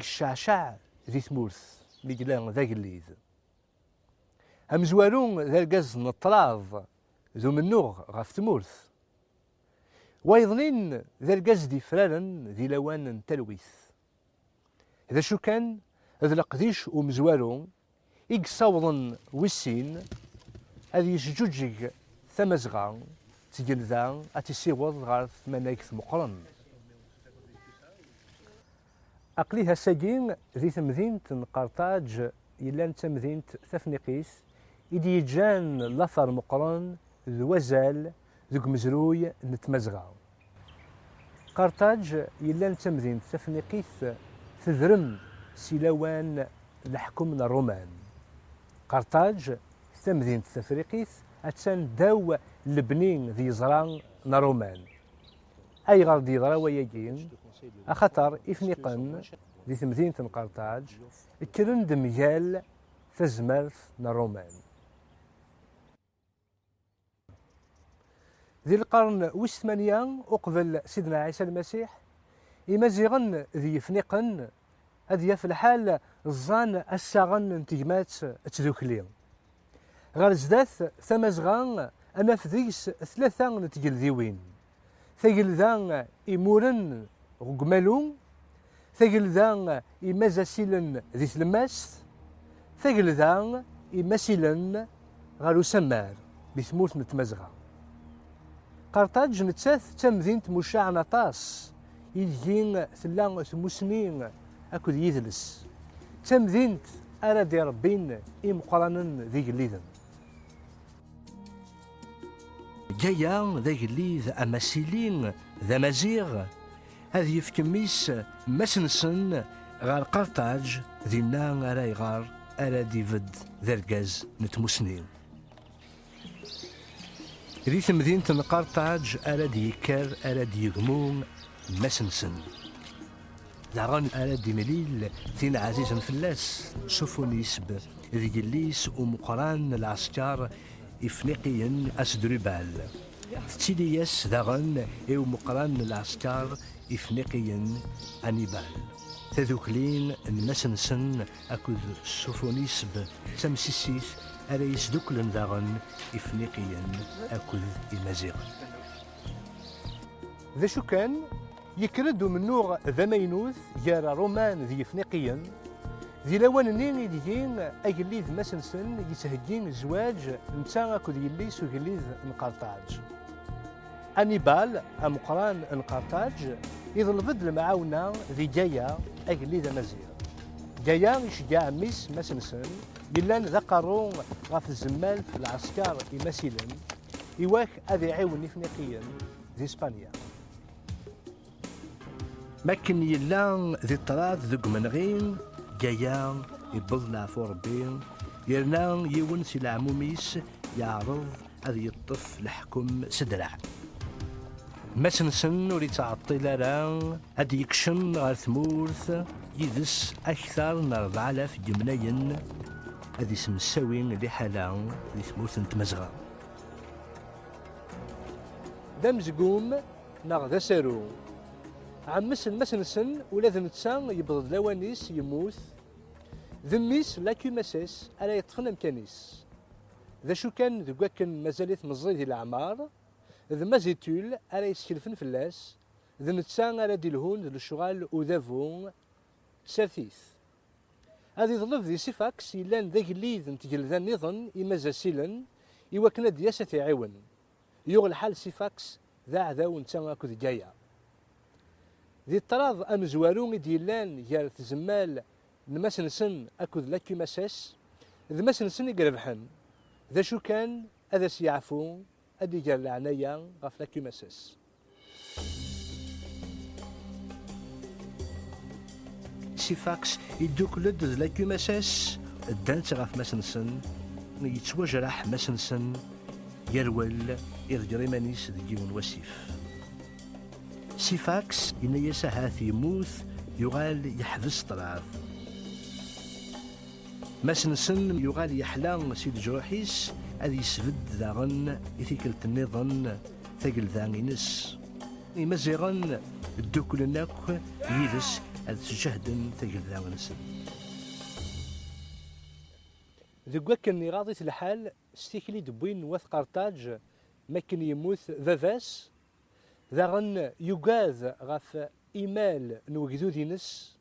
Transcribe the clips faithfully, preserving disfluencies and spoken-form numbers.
yecceɛcaɛ di tmurt mi yella d agellid. Amezwaru d argaz n ṭṭraḍ d umennuɣ ɣef tmurt. Wayeḍnin d argaz d-yefraren di lawan n talwit. D acu kan, d leqdic umezwaru i yessawḍen wis sin ad yesǧuǧǧeg Tamazɣa d tgelda ad tt-issiweḍ ɣer tmanegt meqqren. Aql-i ass-agi di temdint n Qerṭaǧ, yellan d tamdint tafniqit i d-yeǧǧan later meqqren d wazal deg umezruy n Tmazɣa. Qerṭaǧ yellan d tamdint tafniqit tedrem si lawan n leḥkem n Ṛṛuman. Qerṭaǧ d tamdint tafriqit attan ddaw lebni d yeẓra n Ṛṛuman. Ayɣer d-yeḍra wayagi? Axaṭer Ifniqen di temdint n Qerṭaǧ kkren-d mgal tazmert n Ṛṛuman. Di lqern wis tmanya uqbel Sidna Ɛisa Lmasiḥ, Imaziɣen d Yifniqen ad yaf lḥal ẓẓan assaɣen n tegmat d tdukli. Ɣer zdat, Tamazɣa ad naf deg-s tlata n tgeldiwin. Tagelda imuren deg umalu, tagelda imazasilen di tlemmast, tagelda imasilen ɣer usammar di tmurt n Tmazɣa. Qerṭaǧ nettat d tamdint mucaɛen aṭas, ideg tella tmusni akked yidles. D tamdint ara d-irebbin imeqqranen d igelliden. Gaya d agellid amasili d amaziɣ, ad yefk mmi-s Masensen ɣer Qerṭaǧ, dinna ara iɣer, ara d-ibedd d argaz n tmusni. Di temdint n Qerṭaǧ ara d-yekker, ara d-yegmu Masensen. Daɣen ara d-imlil tin ɛzizen fell-as, Sufunisb, d yelli-s umeqqran n lɛesker Ifniqiyen Asdrubal. Tettili-yas daɣen i umeqqran n lɛesker Ifniqiyen Anibal. Tadukli n Masensen akked Sufunisb d tamsissit ara yesduklen daɣen Ifniqiyen akked Imaziɣen. D acu kan, yekker-d umennuɣ d amaynut gar Ṛṛuman d Yifniqiyen, di lawan-nni ideg agellid Masensen yettheggi zzwaǧ netta akked yelli-s ugellid n Qerṭaǧ. Anibal, ameqqran n Qerṭaǧ, iḍleb-d lemɛawna di Gaya, agellid amaziɣ. Gaya iceggeɛ mmi-s Masensen, yellan d aqerru ɣef tzemmalt n lɛesker imasilen, iwak ad iɛiwen Ifniqiyen di Spanya. Makken yella di ṭṭrad deg umenɣi, Gaya iwweḍ leɛfu Ṛebbi, yerna yiwen si leɛmum-is yeɛreḍ ad yeṭṭef leḥkem s ddreɛ. Masensen ur yettɛeṭṭil ara ad d-yekcem ɣer tmurt yid-s akteṛ n rebɛalaf n yemnayen ad isemsawi liḥala di tmurt n Tmazɣa. D amezgum neɣ d asaru. Ɛemmes n Masensen ula d netta yewweḍ-d lawan-is yemmut. D mmi-s Lakumases ara yeṭṭfen amkan-is. D acu kan, deg wakken mazal-it meẓẓi di leɛmer, d Mazitul ara yeskelfen fell-as, d netta ara d-ilhun d lecɣal udabu tsertit. Ad iḍleb di Sifaks yellan d agellid n tgelda nniḍen imazasilen i wakken ad d-yas ad t-iɛiwen. Yuɣ lḥal Sifaks d aɛdaw netta akked Gaya. Di ṭṭrad amezwaru i d-yellan gar tzemmal n Masensen akked Lakumases, d Masensen i irebḥen. D acu kan, ad as-yeɛfu, ad d-iger leɛnaya ɣef Lakumases. Sifaks iddukkel-d d Lakumases, ddant ɣef Masensen, yettwajraḥ Masensen, yerwel, iḍegger iman-is deg yiwen wasif. Sifaks yenna-yas ahat yemmut, yuɣal yeḥbes ṭṭrad. Masensen yuɣal yeḥla si leǧruḥ-is, ad yesbedd daɣen i tikkelt nniḍen tagelda-ines. Imaziɣen dduklen akk yid-s ad sǧehden tagelda-nsen. Deg wakken iɣaḍ-it lḥal, s tikli d-wwin wat Qerṭaǧ, makken yemmut baba-s, daɣen yugad ɣef imal n wegdud-ines.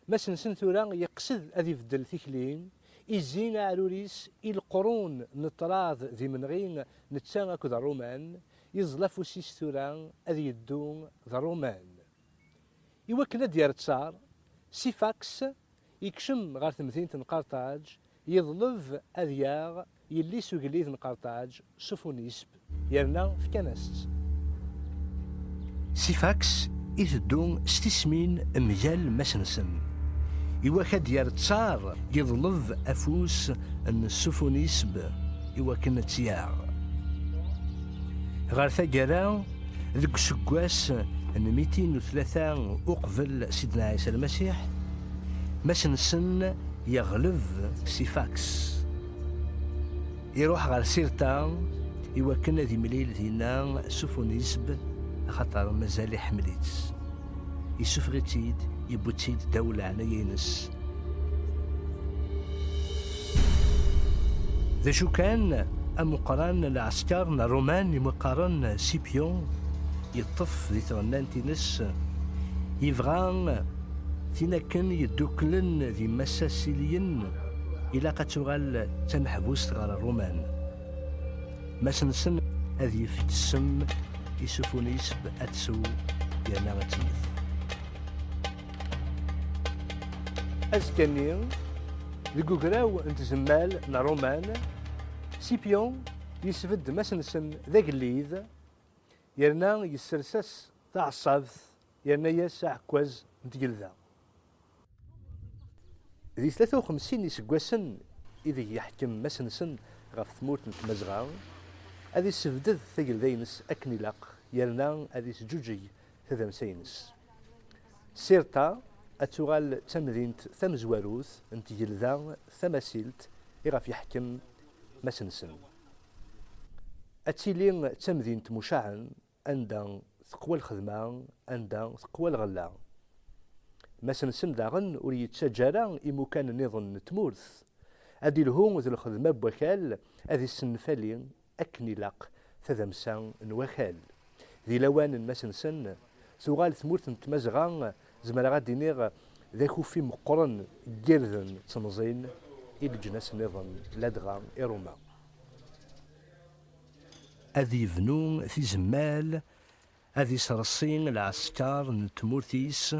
Mass-nsen tura yeqsed ad ibeddel tikli, izzi aɛrur-is i leqrun n ṭṭrad d imenɣi, netta akked Ṛuman, yeẓẓel afus-is tura ad yeddu d Ṛuman. Iwakken ad d-yerr ttar, Sifaks ikcem ɣer temdint n Qerṭaǧ, yeḍleb ad yaɣ yelli-s ugellid n Qerṭaǧ, Sufunisb, yerna fkan-as-tt. Sifaks iteddu s tismin mgal mass-nsen. Iwak ad d-yerr ttar, yeḍleb afus n Sufunisb iwakken ad tt-yaɣ. Ɣer taggara, deg useggas n mitin u tlata uqbel Sidna Ɛisa Lmasiḥ, mass-nsen yeɣleb Sifaks. Iruḥ ɣer Sirta iwakken ad imlil dinna Sufunisb, axaṭer mazal iḥemmel-itt. Isuffeɣ-itt-id, yewwi-tt-id ddaw leɛnaya-ines. D acu kan, ameqqran n lɛesker n Ṛuman imu qqaren Sipyun yeṭṭef di tɣennant-ines, yebɣa tin akken yedduklen d imassasiliyen, ilaq ad tuɣal d tameḥbust ɣer Ṛuman. Mass-nsen ad yefk ssem i Sufunisb ad tsew yerna ad temmet. Azekka-nni, deg ugraw n tzemmal n Ṛuman, Sipyun yesbedd mass-nsen d agellid, yerna yessers-as taɛeṣṣabt, yerna-yas aɛekkaz n tgelda. Di tlata u xemsin iseggasen ideg yeḥkem mass-nsen ɣef tmurt n Tmazɣa, ad isebded tagelda-ines akken ilaq, yerna ad isǧuǧeg tadamsa-ines. Sirta ad tuɣal d tamdint tamezwarut n tgelda tamasilt iɣef yeḥkem mass-nsen. Ad tili d tamdint mucaɛen, anda teqwa lxedma, anda teqwa lɣella. Mass-nsen daɣen ur yettaǧǧa ara imukan nniḍen n tmurt. Ad ilhu d lxedma n wakal, ad issenfali akken ilaq tadamsa n wakal. Di lawan n mass-nsen, tuɣal tmurt n Tmazɣa, zemreɣ ad d-iniɣ, d akufi meqqren n yirden d temẓin i leǧnas nniḍen, ladɣa i Ṛuma. Ad yebnu tizemmal, ad isreṣi lɛesker n tmurt-is,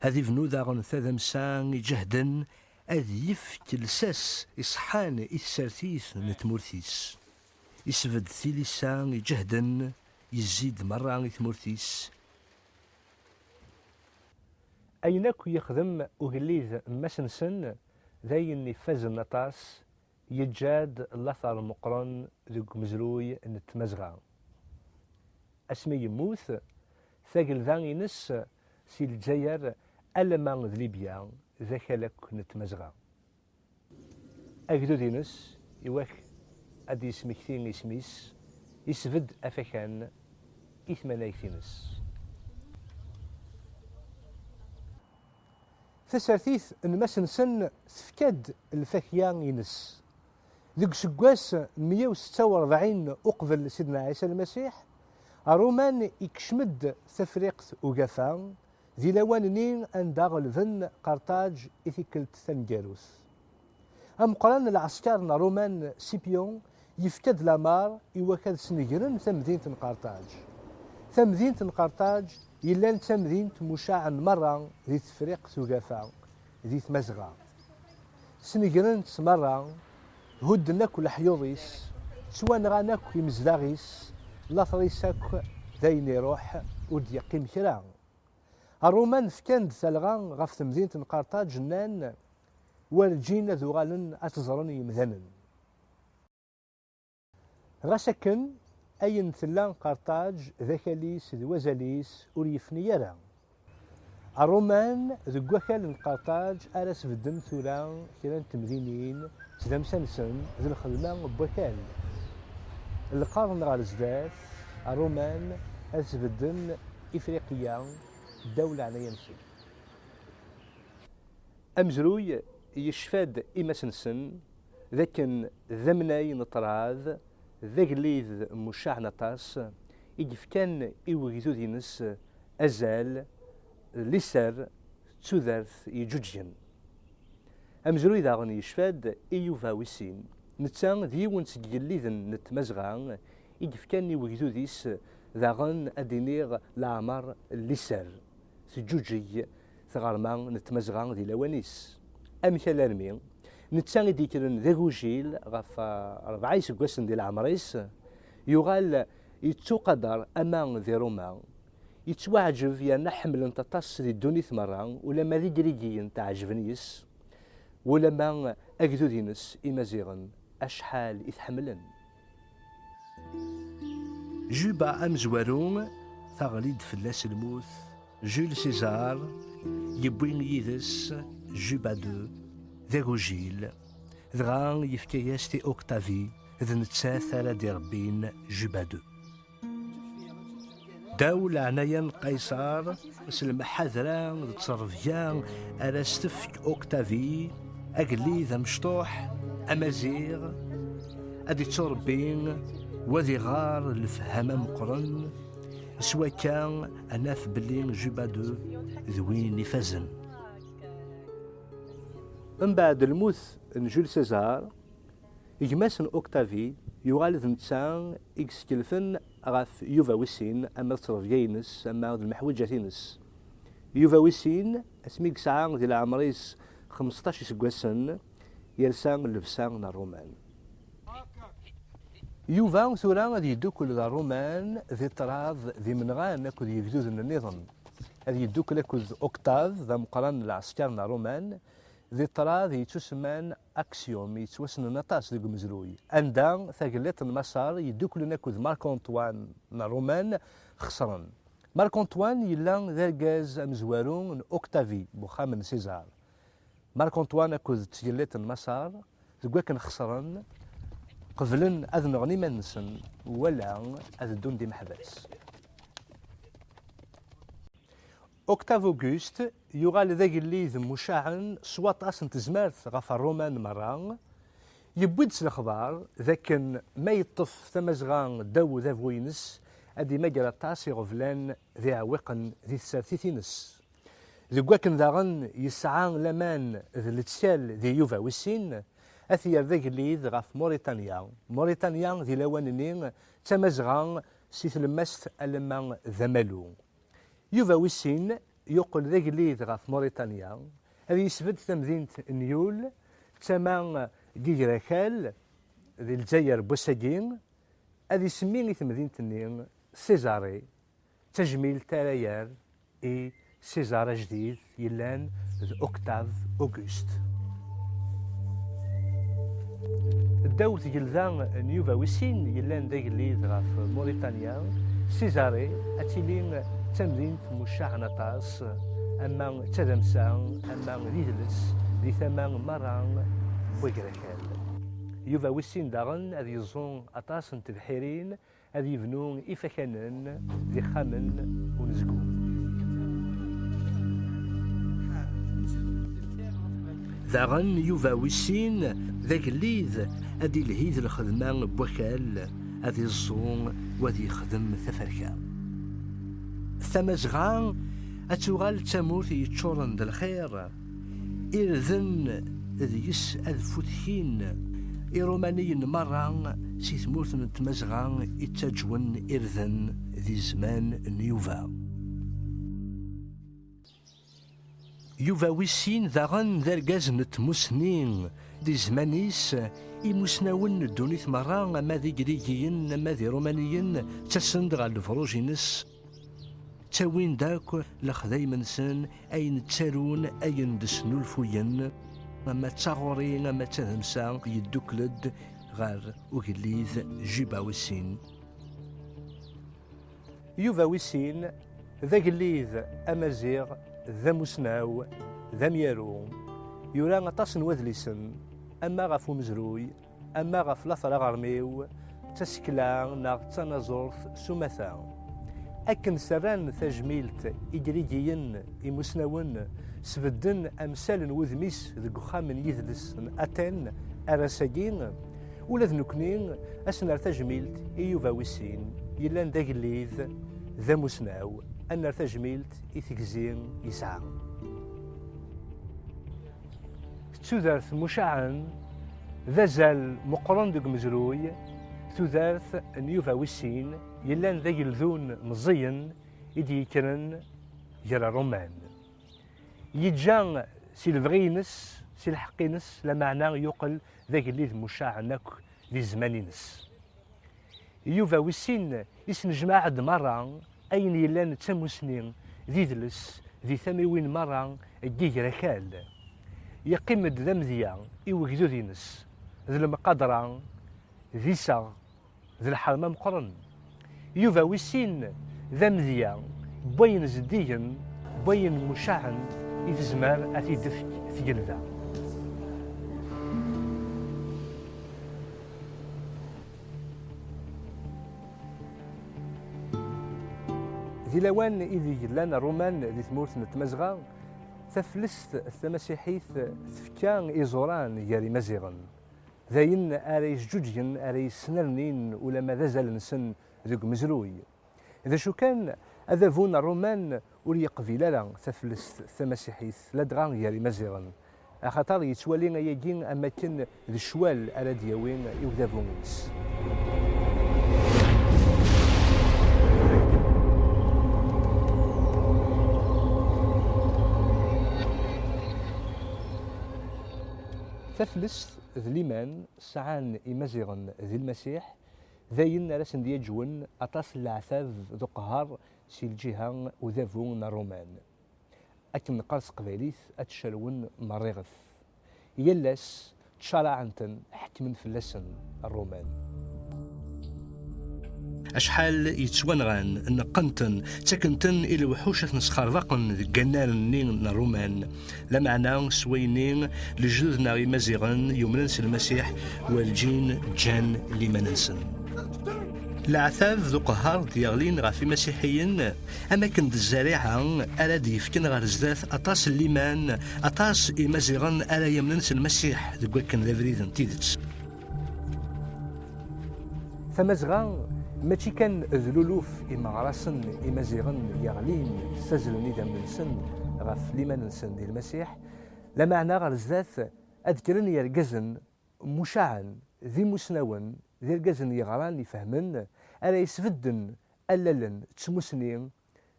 ad ibnu daɣen tadamsa iǧehden, ad yefk lsas iṣeḥḥan i tsertit n tmurt-is. Isbedd tilisa iǧehden, yezzi-d merra i tmurt-is. Ayen akk yexdem ugellid n mass-nsen d ayen ifazen aṭas, yeǧǧa-d later meqqren deg umezruy n Tmazɣa. Asmi yemmut, tagelda-ines si Lezzayer alamma d Libya d akal akk n Tmazɣa. Agdud-ines, iwak ad d-yesmekti isem-is, isbedd afakan i tmanegt-ines. Tasertit n mass-nsen tefka-d lfakya-ines. Deg useggas meyya u setta u rebɛin uqbel Sidna Ɛisa Lmasiḥ, Ṛuman ikcem-d Tafriqt Ugafa, di lawan-nni anda ɣelben Qerṭaǧ i tikkelt taneggarut. Ameqqran n lɛesker n Ṛuman, Sipyun, yefka-d lameṛ i wakk ad snegren tamdint n Qerṭaǧ. Tamdint n Qerṭaǧ yellan d tamdint mucaɛen merra di Tefriqt Ugafa, di Tmazɣa. Snegren-tt merra, hudden akk leḥyuḍ-is, ttwanɣan akk imezdaɣ-is, later-is akk d ayen iruḥ, ur d-yeqqim kra. Ṛuman fkan-d talɣa ɣef temdint n Qerṭaǧ, nnan: "Werǧin ad uɣalen ad tt-ẓren yemdanen." Ɣas akken, ayen tella Qerṭaǧ d akal-is d wazal-is ur yefni ara. Ṛuman deg wakal n Qerṭaǧ ara sbedden tura kra n temdinin d tdamsa-nsen d lxedma n wakal. Lqern ɣer zdat, Ṛuman ad sbedden Ifriqiya ddaw leɛnaya-nsen. Amezruy yecfa-d i Mass-nsen d akken d amnay n ṭṭrad, d agellid mucaɛen aṭas, i yefkan i wegdud-ines azal, liser, d tudert yeǧǧuǧgen. Amezruy daɣen yecfa-d i Yuba wis sin. Netta d yiwen seg yigelliden n Tmazɣa i yefkan i wegdud-is daɣen, ad d-iniɣ, leɛmer n liser. Teǧǧuǧeg tɣerma n Tmazɣa di lawan-is. Amek alarmi? Netta i d-yekkren d agujil ɣef, ah, rebɛa iseggasen di leɛmer-is, yuɣal yettuqader ama di Ruma, yettwaɛǧeb yerna ḥemmlen-t aṭas di ddunit merra, ulamma d Igrigiyen tɛeǧben yes, ulamma agdud-ines Imaziɣen acḥal i t-ḥemmlen. Juba amezwaru, teɣli-d fell-as lmut, Jules César yewwi yid-s Juba deux, d agujil, dɣa yefka-yas-t i Octavie, d nettat ara d-irebbin Juba deux. Ddaw leɛnaya n Qaysar, s lemḥadra d ttrebga ara s-tefk Octavie, agellid amecṭuḥ, amaziɣ, ad itturebbi, wa ad iɣer lefhama meqqren, s wakka ad naf belli Juba deux d win ifazen. Mbeɛd lmut n Jules César, gma-s n Octavie yuɣal d netta i yeskelfen ɣef Yuba wis sin, ama d ttrebga-ines, ama d lmeḥwiǧat-ines. Yuba wis sin, asmi yesɛa di leɛmer-is xmesṭac iseggasen, yersa llebsa n Ṛṛuman. Yuba tura ad yeddukel d Ṛṛuman di ṭṭrad d imenɣan akked yegduden nniḍen. Ad yeddukel akked Octave, d ameqqran n lɛesker n Ṛṛuman, di ṭṭrad yettusemman Axiom, yettwassnen aṭas deg umezruy, anda tagellidt n Maṣer yedduklen akked Marc Antoine n Ṛṛuman xeṣren. Marc Antoine yella d argaz amezwaru n Octavie, n uxxam n César. Marc Antoine akked tgellidt n Maṣer, deg wakken xeṣren, qeblen ad nɣen iman-nsen, wala ad ddun d imeḥbas. Octave Auguste yuɣal d agellid mucaɛen s waṭas n tezmert ɣef Ṛṛuman merra. Yewwi-d s lexbar d akken ma yeṭṭef Tamazɣa ddaw udabu-ines, ad imager aṭas iɣeblan d iɛewwiqen di tsertit-ines. Deg wakken daɣen yesɛa laman d lettkal di Yuba wis sin, ad t-yerr d agellid ɣef Muṛiṭanya. Muṛiṭanya di lawan-nni d Tamazɣa si tlemmast alamma d amalu. Yuba wis sin yuqel d agellid ɣef Muṛiṭanya, ad yesbedd tamdint n Yul, d tama n yigrakal di Lezzayer n wass-agi, ad isemmi i temdint-nni Césarée, d tajmilt ara yerr i César ajdid yellan d Octave Auguste. Ddaw tgelda n Yuba wis sin yellan d agellid ɣef Muṛiṭanya, Césarée ad tili d tamdint mucaɛen aṭas, ama d tadamsa, ama d idles, di tama merra n wagrakal. Yuba wis sin daɣen ad yeẓẓu aṭas n tebḥirin, ad yebnu ifakanen d ixxamen unezgum. Daɣen Yuba wis sin d agellid, ad ilhi d lxedma n wakal, ad iẓẓu u ad yexdem taferka. Tamazɣa ad tuɣal d tamurt yeččuren d lxir, irden deg-s ad futkin. Iṛumaniyen merra si tmurt n Tmazɣa i ttaǧwen irden di zzman n Yuba. Yuba wis sin daɣen d argaz n tmussni. Di zzman-is, imusnawen n ddunit merra, ama d Igrigiyen, ama d Iṛumaniyen, ttasen-d ɣer lebṛuj-ines. Ttawin-d akk lexdayem-nsen, ayen ttarun, ayen d-snulfuyen, ama d taɣuri, ama d tadamsa, yeddukkel-d ɣer ugellid Juba wis sin. Yuba wis sin d agellid amaziɣ, d amusnaw, d amyaru. Yura aṭas n wadlisen, ama ɣef umezruy, ama ɣef later aɣermiw, d tasekla neɣ d tanaẓurt s umata. Akken serran tajmilt igrigiyen imusnawen, sbedden amsal n wudem-is deg uxxam n yidles n Aten ar ass-agi, ula d nekkni ad s-nerr tajmilt i Yuba Wis Sin, yellan d agellid, d amusnaw, ad nerr tajmilt i tegzi yesɛa. Tudert Mucaɛen d azal meqqren deg umezruy, tudert n Yuba Wis Sin, yellan d ageldun meẓẓiyen i d-yekkren gar Ṛṛuman. Yeǧǧa si lebɣi-ines, si lḥeqq-ines, lameɛna yuqel d agellid mucaɛen akk di zzman-ines. Yuba Wis Sin isnejmaɛ-d merra ayen yellan d tamusni, d idles, di tamiwin merra n yiger akal. Yeqqim-d d amedya i wegdud-ines, d lemqadra, d iseɣ, d lḥerma meqqren. Yuba Wis Sin d amedya n wayen zeddigen, n wayen mucaɛen i tezmer ad t-id-tefk tgelda. Di lawan ideg llan Ṛṛuman di tmurt n Tmazɣa, taflest tamasiḥit tefka iẓuran gar Imaziɣen. D ayen ara yesǧuǧgen, ara yesnernin ulamma d azal-nsen deg umezruy. D acu kan, adabu n Ṛṛuman ur yeqbil ara taflest tamasiḥit, ladɣa gar Imaziɣen, axaṭer yettwali ayagi am akken d ccwal ara d-yawi i udabu-ines. Taflest d liman sɛan Imaziɣen di Lmasiḥ, d ayen ara sen-d-yaǧwen aṭas n leɛtab d uqehher si lǧiha udabu n Ṛṛuman. Akken neqqar s teqbaylit, ad ttcarwen merriɣet. Yal ass, ttcaraɛen-ten, ḥekmen fell-asen Ṛṛuman. Acḥal yettwanɣan, neqqen-ten, ttaken-ten i lewḥuc ad ten-sxerḍaqen deg wannar-nni n Ṛṛuman. Lameɛna, s wayenni, lejdud-nneɣ Imaziɣen yumnen s Lmasiḥ, werǧin ǧǧan liman-nsen. Leɛtab d uqehher d-yeɣlin ɣef imasiḥiyen, am akken d zzariɛa ara d-yefken ɣer zdat aṭas n liman, aṭas Imaziɣen ara yamnen s Lmasiḥ deg wakken d abrid n tidet. Tamazɣa mačči kan d luluf imeɣrasen imaziɣen yeɣlin, ssazlen idammen-nsen ɣef liman-nsen di Lmasiḥ, lameɛna ɣer zdat ad kkren yergazen mucaɛen, d imusnawen, d irgazen yeɣran, ifehmen, ara yesbedden allalen d tmusni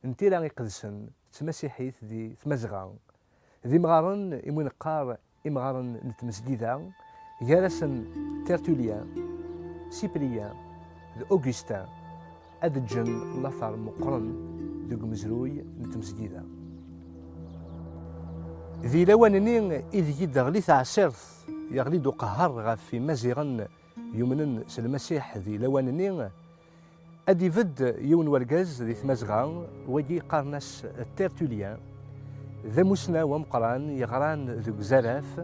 n tira iqedsen d tmasiḥit di Tmazɣa. D imɣaren i mi neqqar imɣaren n tmezgida, gar-asen Tertullien, Cyprien d Augustin, ad ǧǧen later meqqren deg umezruy n tmezgida. Di lawan-nni ideg i d-teɣli teɛsirt, yeɣli-d uqehher ɣef Imaziɣen yumnen s Lmasiḥ di lawan-nni, ad ibedd yiwen n wergaz di Tmazɣa, wagi qqaren-as Tertullien, d amusnaw ameqqran, yeɣran deg uzaraf,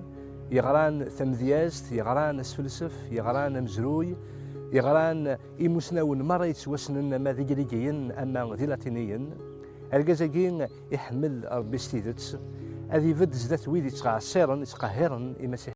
yeɣran tamedyazt, yeɣran asfelsef, yeɣran amezruy, yeɣran imusnawen merra yettwassnen ama d igrigiyen ama d ilatiniyen. Argaz-agi iḥemmel Ṛebbi s tidet, ad ibedd zdat wid yettɛeṣṣiren, yettqehhiren imasiḥiyen.